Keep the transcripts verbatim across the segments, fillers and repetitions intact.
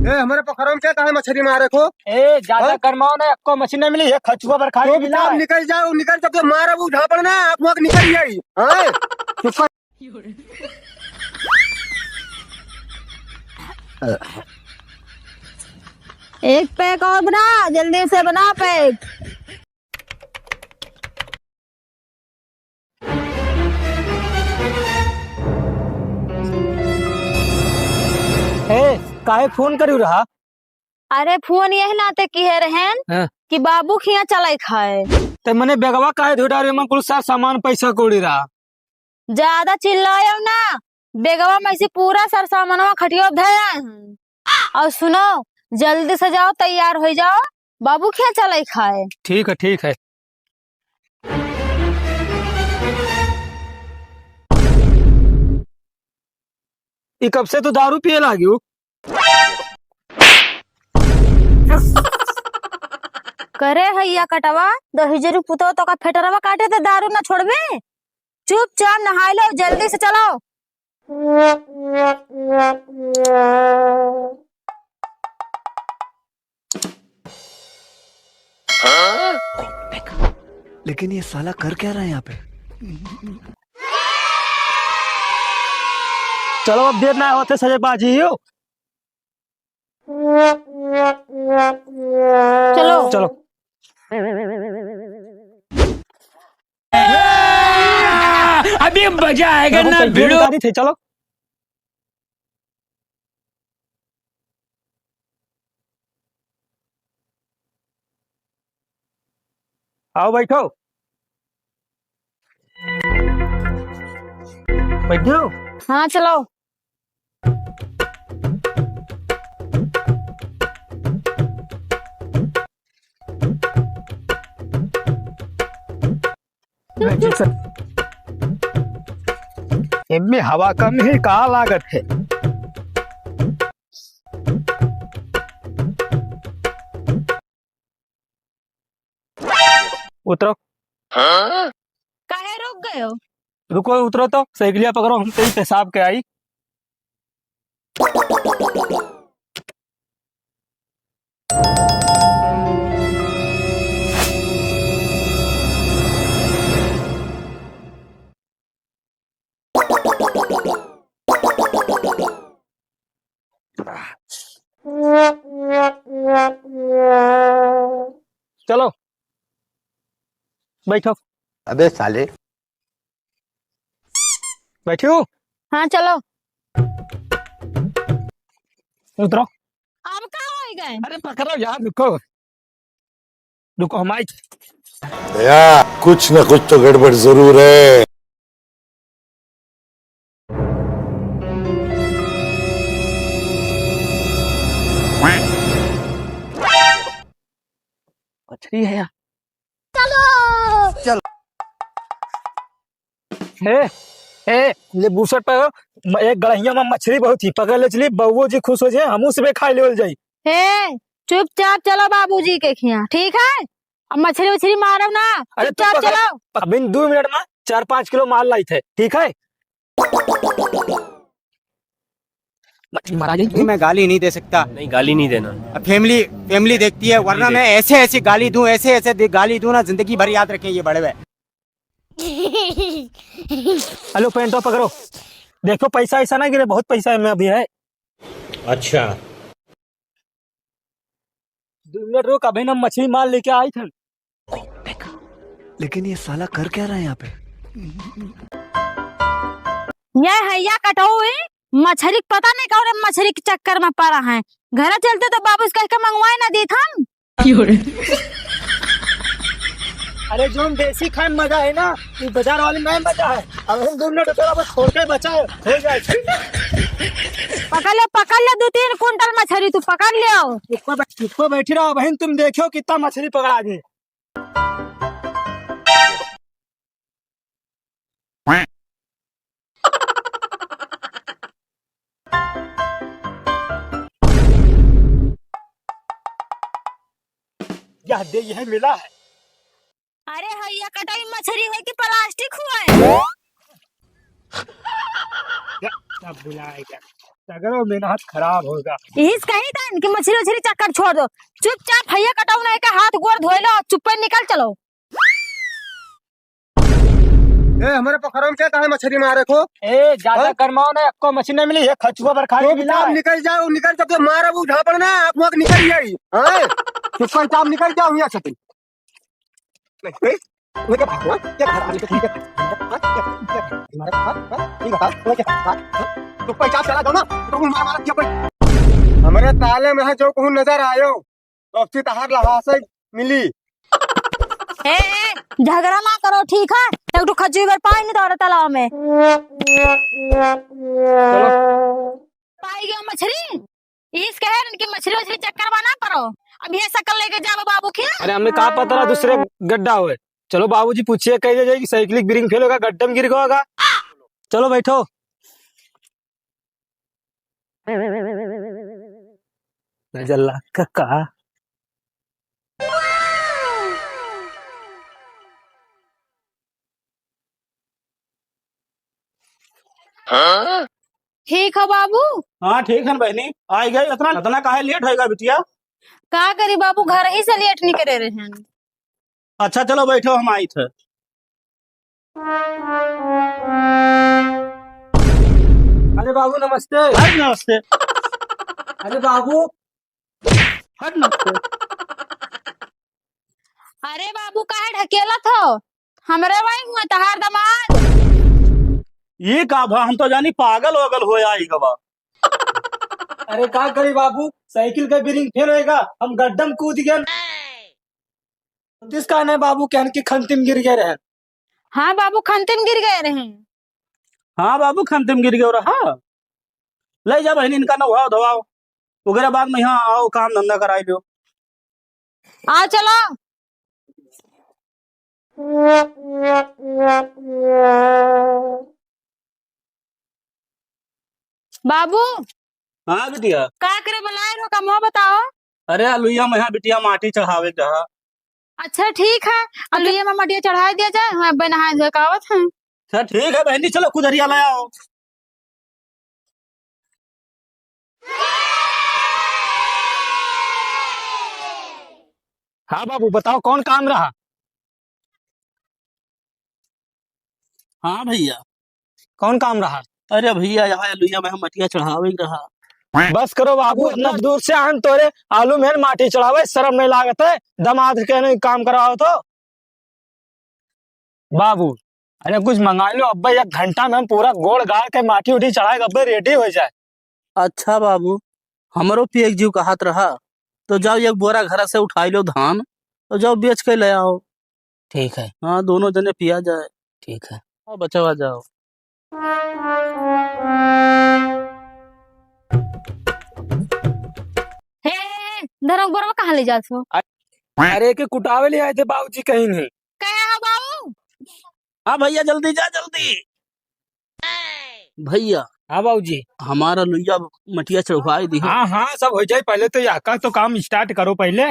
ए, हमरे पोखरवा में क्या काहे मछरी मारे को? ए, ज्यादा हाँ? गरमाओ ना, एक्को मछरी ना मिली, ये खचुआ भर खाए तो मिला है। निकल जाओ, निकल जाओ, तो मारा वो झापड़ ना, आँख वाँख निकल जाई। हाँ? एक पैक और बना, जल्दी से बना पैक। ए, काहे फोन करियो रहा? अरे, फोन यही नाते किहे रहेन हाँ। कि बाबू खिया चलाई खाए। ते मने बेगवा काहे धो डारे, मन कुल सार सामान पैसा कौड़ी रहा। ज्यादा चिल्लायो ना, बेगवा में से पूरा सरसामनवा खटियो धरे हैं। और सुनो, जल्दी से जाओ, तैयार हो जाओ, बाबू खिया चले खाए। ठीक है, ठीक है। ई कब से तू दारू पिए लागी हो? करे हैया कटवा, दहिजरू पुतो तो का फेटरवा काटे ते दारू ना छोड़बे। चुपचाप नहाए लो, जल्दी से चलो। लेकिन ये साला कर क्या रहा है यहाँ पे? चलो, अब देर ना होते, सजे बाजी हो। चलो। चलो। अभी मजा आएगा ना भिड़ो। थे, चलो। आओ, बैठो। बैठो। हाँ, चलो। एम्मे हवा कम है, का लागत है? उतरो। काहे रुक गयो? रुको, उतरो तो, साइकिलिया पकड़ो, हम तेरी पेशाब के आई। चलो, बैठो। अबे साले। बैठियो। हाँ, चलो। उतरो। अब का हो गए? अरे पकड़ो यार, रुको। रुको, हम आई। भैया, कुछ ना कुछ तो गड़बड़ जरूर है। मछली है यार। चलो। चलो। हे, हे, ले बुसट पे म-, एक गड़हिया में मछली बहुत ही, पकड़ ले चली, बउओ जी खुश हो जाए, हमहू से खाई लेवल जाई। हे, चुपचाप चलो बाबूजी के खिया, ठीक है? अब मछली उछली मारब ना, अरे, तू चुपचाप पकड़, चलो। अभी दो मिनट में चार पाँच किलो माल लाइत है, ठीक है? मछली मारा जाए। नहीं, मैं गाली नहीं दे सकता। नहीं, गाली नहीं देना। अब फैमिली, फैमिली देखती है, वरना मैं ऐसे, ऐसी गाली दूं, ऐसे, ऐसे दे-, गाली दूं ना, जिंदगी भर याद रखें ये बड़े हुए। हेलो, पेंटो पकड़ो। देखो, पैसा ऐसा ना गिरे, बहुत पैसा है में अभी है। अच्छा। दो मिनट रुक, अभी ना मछली मार लेके आई थे। लेकिन ये साला कर क्या रहा है यहाँ पे? ये हैया कटऊ, मछरी के पता नहीं कौन मछरी के चक्कर में पड़ा है। घर चलते तो बाबू से कह के मंगवाए ना देत हम। अरे, जोन देसी खाए में मजा है ना, ये बाजार वाले में नहीं मजा है। अब हम दो मिनट थोड़ा बहुत छोड़ के बचा है, हो जाए। पकड़ ले, पकड़ ले, दो तीन कुंटल मछली तू पकड़ लियो। ऊपर बै-, ऊपर बैठी रहो बहन, तुम देखो कितना मछली पकड़ा गए। यह दे, यह मिला है। अरे हैया कटाई मछरी है कि प्लास्टिक हुआ है? या, सब भुलाएगा। सगरो मेहनत खराब होगा। इस कहीं था इनकी मछली उछली चक्कर छोड़ दो, चुपचाप भैया कटाऊ नहीं का हाथ गोड़ धोए लो, चुप्पे निकल चलो। ए, हमरे पोखरवा में के काहे मछरी मारे को? ए, ज्यादा हाँ? गरमाओ ना, एक्को मछली नहीं मिली, ये खचुआ भर खा के मिला चुपचाप है। निकल जाओ, निकल जाओ, तो मारा वो झापड़ ना, आप वहाँ निकल जाई। हाँ? चुपचाप निकल जाओ यहाँ से तुम। नहीं, ए, वो क्या भागो, क्या भागो, ये तो ठीक है। हाँ, क्या, क्या, तुम्हारे, हाँ, हाँ, ये बता, वो क्या, हाँ, हाँ, चुपचाप चला जाओ ना, तो मार, मार, क्या कोई? हमरे ताले में है, जो कहूँ नजर आयो, तो अब से तहार लहासे मिली। ए, ए, झगड़ा ना करो, ठीक है? एक ठो खजूर भर पाई नहीं तोहरे तालाब में। चलो। पाई गयो मछली। इस कहे इनकी मछली उछली चक्कर में ना पड़ो। अब ये शकल लेके जाओ बाबू के। अरे, हमें का पता रहा दूसरे गड्ढा होए। चलो बाबूजी पूछिए, कह दे जाए कि साइकिल ब्रेक फेल होगा, गड्ढे में गिर गया होगा। चलो बैठो। नजर लाग का का? ठीक है बाबू। हाँ, ठीक है बहनी, आई गई। इतना, इतना काहे लेट होएगा बिटिया? का करी बाबू, घर ही से लेट निकले रहे हैं। अच्छा, चलो बैठो, हम आई थे। अरे बाबू, नमस्ते। अरे नमस्ते। अरे बाबू। हट नमस्ते। अरे बाबू, काहे ढकेलत हो? हमरे वही हुआ तहार दामाद। ये का भा, हम तो जानी पागल ओगल हो आई गवा। अरे का करी बाबू, साइकिल का ब्रेक फेल होएगा, हम गड्ढा में कूद गए। जिसका नहीं बाबू, कहन के खंती में गिर गए रहे। हाँ बाबू, खंती में गिर गए रहे। हाँ बाबू, खंती में गिर गए रहा। ले जा बहनी, इनका नहाओ धोआओ, ओकरे बाद में यहाँ आओ, काम धंधा कराई लो। आ चलो। बाबू। हाँ बिटिया। का करे बुलाए रहो, कमवा बताओ। अरे अलुइया में यहाँ बिटिया माटी चढ़ावे के रहा। अच्छा ठीक है, अलुइया में मटिया चढ़ाई दिया जाए, हम अब्बे नहाए धोए के आवत हैं। अच्छा ठीक है बहनी, चलो कुदरिया ले आओ। हाँ बाबू, बताओ कौन काम रहा? हाँ भैया। कौन काम रहा? अरे भैया, यहाँ अलुइया में हम मटिया चढ़ावे के रहा। बस करो बाबू, इतना दूर से आन तोरे आलू में माटी चढ़ावे, शर्म नहीं लागत है? दामाद के नहीं काम कराओ तो। बाबू, अरे कुछ मंगाई लो, अब्बे एक घंटा में हम पूरा गोड़ गाड़ के माटी उठी चढ़ाए के अब्बे ready हो जाए। अच्छा बाबू, हमरो पिए के जीव कहत रहा, तो जाओ एक बोरा घर से उठाई लो धान, तो जाओ बेच के ले आओ। ठीक है। हाँ, दोनों जने पिया जाए। ठीक है। हाँ, बचावा जाओ। हे, हे, हे, धरम बोरवा कहाँ ले जात हो? अरे, के कुटावे ले आए थे बाबूजी कहीं नहीं। कहे हो बाबू? हाँ भैया, जल्दी जा, जल्दी। भैया। हाँ बाबूजी। हमारा लुइया मटिया चढ़वाई दी। हाँ, हाँ, सब हो जाए, पहले तो यह का तो काम start करो पहले।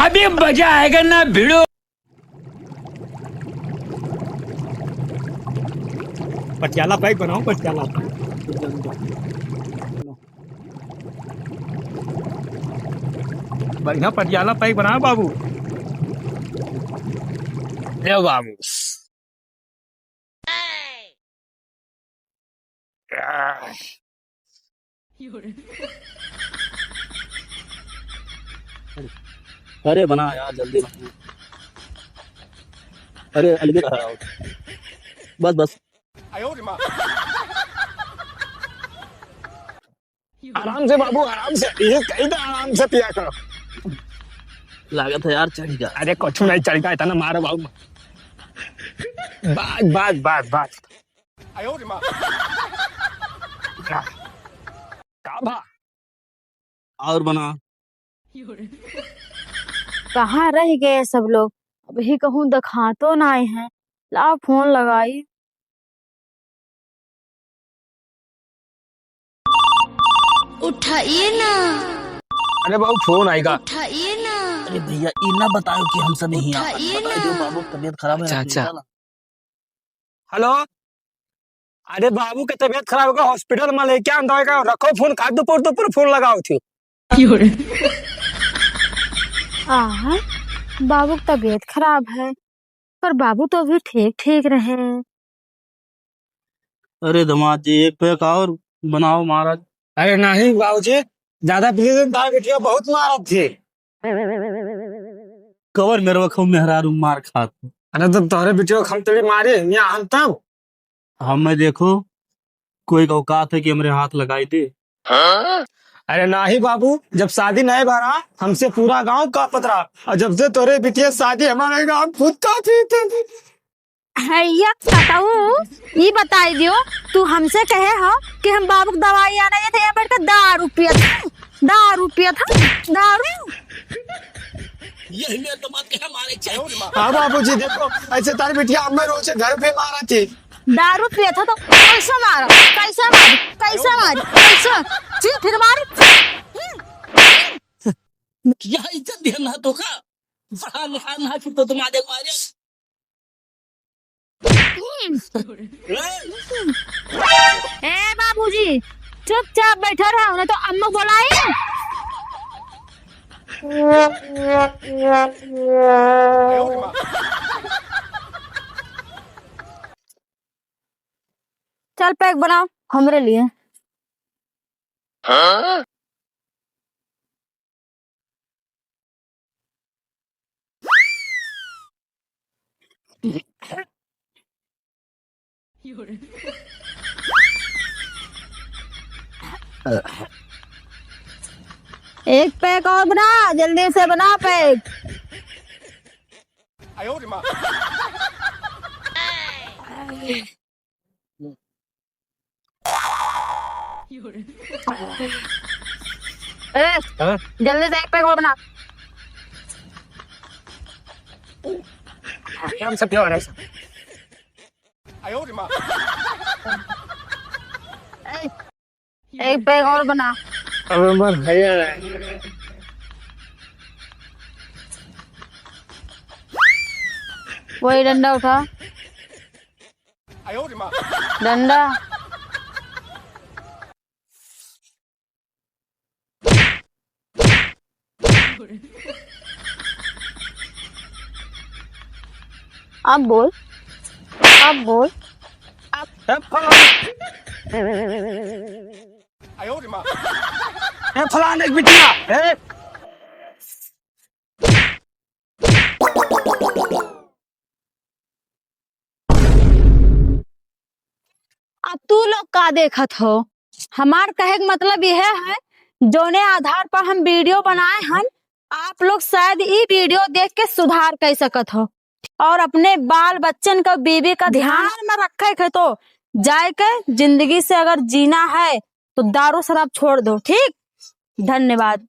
अभी मजा आएगा ना भिड़ो। पटियाला पैक बनाओ, पटियाला। बढ़िया पटियाला पैक बनाओ बाबू। ले बाबू। अरे बना यार, जल्दी बना। अरे अलगे रहा। बस, बस। आराम से बाबू, आराम से, ये कही था आराम से पिया करो। लागत है यार चढ़ गया। अरे कुछ नहीं चढ़ गया, इतना मारो बाबू। बस, बस, बस, बस। का भा? और बना। कहाँ रह गए सब लोग? अबही कहूँ देखातो नाहीं है। लाओ फोन लगाई। उठाइए ना। अरे बाबू, फोन आएगा। उठाइए ना। अरे भैया, ये ना बताओ कि हम सब यहीं आ। उठाइए बता दो ना। बाबू, तबीयत खराब है, अच्छा, अच्छा। निकल। हेलो, अरे बाबू के तबीयत खराब होगा, hospital में लेके आन दवाई का, रखो फोन, का दुपुर दुपुर फोन लगाओ थी। आहा, बाबू के तबीयत खराब है, पर बाबू तो अभी ठीक ठीक रहे। अरे दामाद जी, एक पैक और बनाओ महाराज। अरे नहीं बाबूजी, ज्यादा पी लेते तो तार बिटिया बहुत मारत थी। कवर मेरे को मेहरारू मार खात। अरे तो तोहरे बिटिया को हम तभी मारे, यहाँ हम तब। हम मैं देखो, कोई का औकात है कि हमरे हाथ लगाई दे? अरे नाही बाबू, जब शादी नहीं भरा, हमसे पूरा गांव कांपत रहा, और जब से तोरे बिटिया शादी हमारे गांव खुद का थी, थी, थी। है या कतऊ, ई बताई दियो, तू हमसे कहे हो कि हम बाबू के दवाई आने गए थे, यहाँ बैठ के दारू पियत, दारू पियत, दारू। यही में तो मत कहे मारे चाहिए। हाँ बाबूजी, देखो, ऐसे तारी बिटिया हमें रोज घर पे मारा थी। दारू पियत हो तो कैसे मारा, कैसे मारी, कैसे मारी, कैसे? जी, फिर मारी। यह इज्जत देना तो का? पढ़ा लिखा ना कि तो तुम्हारे मारे। ए बाबूजी, चुपचाप बैठा रहो, नहीं तो अम्मा बुलाई। चल पैक बनाओ हमरे लिए। एक पैक और बना, जल्दी से बना पैक। ए, हाँ? जल्दी से एक पैक और बना। हम सब क्यों आ रहे हैं? ए, एक पैक और बना। अबे मर भैया। वही डंडा उठा। डंडा। अब बोल, अब बोल, अब। ए फलाना, ए फलाना एक बिटिया, ए। अब तू लोग का देखत हो? हमार कहे के मतलब यह है, जौने आधार पर हम वीडियो बनाए हन, आप लोग शायद ई वीडियो देख के सुधार कर सकत हो और अपने बाल बच्चन का, बीवी का ध्यान में रखे के तो जाए के जिंदगी से अगर जीना है तो दारू शराब छोड़ दो, ठीक? धन्यवाद।